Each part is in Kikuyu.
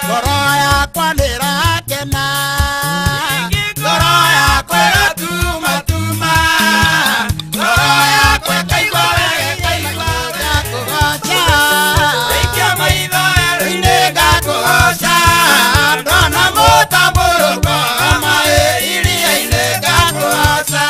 Ngoro yakwa nĩrakena, ngoro yakwa ĩratumatuma, ngoro yakwa ĩkaigua wega, ĩkaigua ngakũgoca. Ikia maitho werũ-inĩ ngakũgoca, ndona mũtambũrũko wa maĩ iria-inĩ ngakũgoca.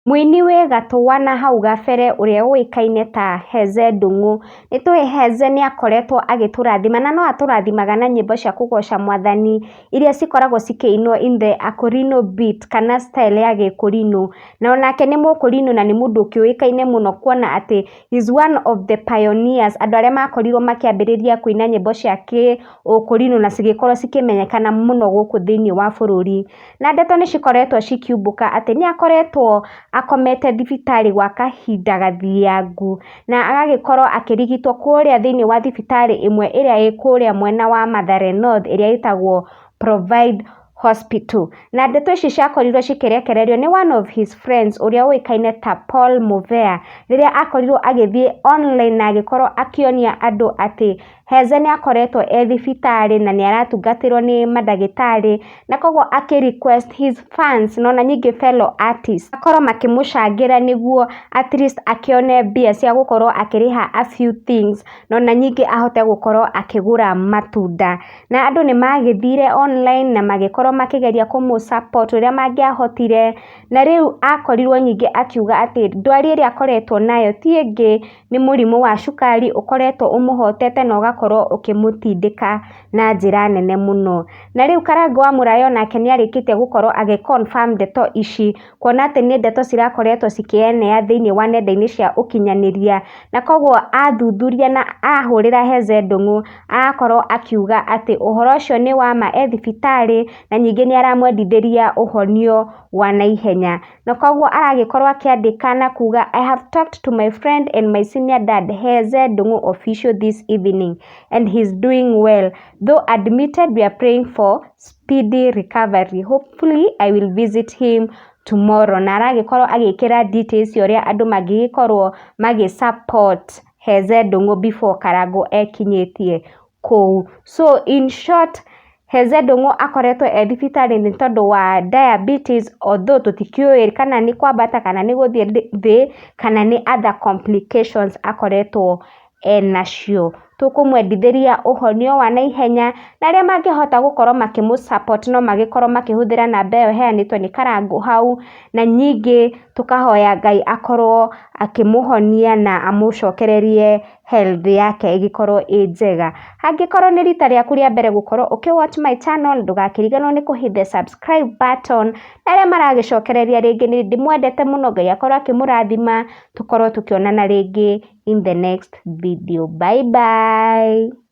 Mũini wĩ gatũ wa nahau gabere ũrĩa ũĩkaine ta Heze Ndung'u. Nĩ tũĩ Heze nĩ akoretwo agĩtũrathima na no atũrathimaga na nyĩmbo cia kũgoca mwathani iria cikoragwo cikĩinwo in the Akũrinũ beat kana style ya gĩkũrinũ. Na onake nĩ mũkũrinũ na nĩ mũndũ ũkĩũĩkaine mũno kuona atĩ he is one of the pioneers, andũ arĩa makorirwo makĩambĩrĩria kũina nyĩmbo cia kĩũkũrinũ na cigĩkorwo cikĩmenyekana mũno gũkũ thĩiniĩ wa bũrũri. Na ndeto nĩ cikoretwo cikiumbũka atĩ nĩ akoretwo akomete thibitarĩ gwa kahinda gathiangu na agagĩkorwo akĩrigitwo kũrĩa thĩiniĩ wa thibitarĩ ĩmwe ĩrĩa ĩ kũrĩa mwena wa Mathare North ĩrĩa ĩtagwo Provide Hospital. Na ndeto ici ciakorirwo cikĩrekererio nĩ one of his friends ũrĩa ũĩkaine ta Paul Mũvea rĩrĩa akorirwo agĩthiĩ online na agĩkorwo akĩonia andũ atĩ Heze nĩ akoretwo e thibitarĩ na nĩ aratungatĩrwo nĩ mandagĩtarĩ na koguo akĩ request his fans na ona nyingĩ fellow artists makorwo makĩmũcangĩra nĩguo at least akĩone mbia cia gũkorwo akĩrĩha a few things na ona nyingĩ ahote gũkorwo akĩgũra matunda. Na andũ nĩ magĩthire online na magĩkorwo makĩgeria kũmũ support ũrĩa mangĩahotire, na rĩu akorirwo ningĩ akiuga atĩ ndwari ĩrĩa akoretwo nayo ti ĩngĩ nĩ mũrimũ wa cukari ũkoretwo ũmũhotete na ũgakorwo ũkĩmũtindĩka na njĩra nene mũno. Na rĩu Karangũ wa Mũraya onake nĩ arĩkĩtie gũkorwo agĩ confirm ndeto ici kuona atĩ nĩ ndeto cirakoretwo cikĩenea thĩiniĩ wa nenda-inĩ cia ũkinyanĩria, na koguo athuthuria na ahũrĩra Heze Ndung'u agakorwo akiuga atĩ ũhoro ũcio nĩ wa ma e thibitarĩ na ningĩ nĩ aramwendithĩria ũhonio wa naihenya. Na koguo aragĩkorwo akĩandĩka na kuga, "I have talked to my friend and my senior dad Heze Ndung'u Official this evening and he's doing well. Though admitted, we are praying for speedy recovery. Hopefully I will visit him tomorrow." Na aragĩkorwo agĩkĩra details cia ũrĩa andũ mangĩgĩkorwo magĩ support Heze Ndung'u before Karangũ ekinyĩtie kũu. So in short, Heze Ndung'u akoretwo e thibitarĩ nĩ tondũ wa diabetes, although tũtikĩũĩ kana nĩ kwambata kana nĩ gũthiĩ thĩ kana nĩ other complications akoretwo enacio. Tũkũmwendithĩria ũhonio wa naihenya na arĩa mangĩhota gũkorwo makĩmũ support no magĩkorwo makĩhũthĩra namba ĩyo ĩheanĩtwo nĩ Karangũ hau, na ningĩ tũkahoya Ngai akorwo akĩmũhonia na amũcokererie health yake ĩgĩkorwo ĩ njega. Angĩkorwo nĩ rita rĩaku rĩa mbere gũkorwo ũkĩ watch my channel, ndũgakĩriganĩrwo nĩ kũ hit the subscribe button, na arĩa maragĩcokereria rĩngĩ nĩ ndĩmwendete mũno, Ngai akorwo akĩmũrathima, tũkorwo tũkĩonana rĩngĩ in the next video. Bye bye.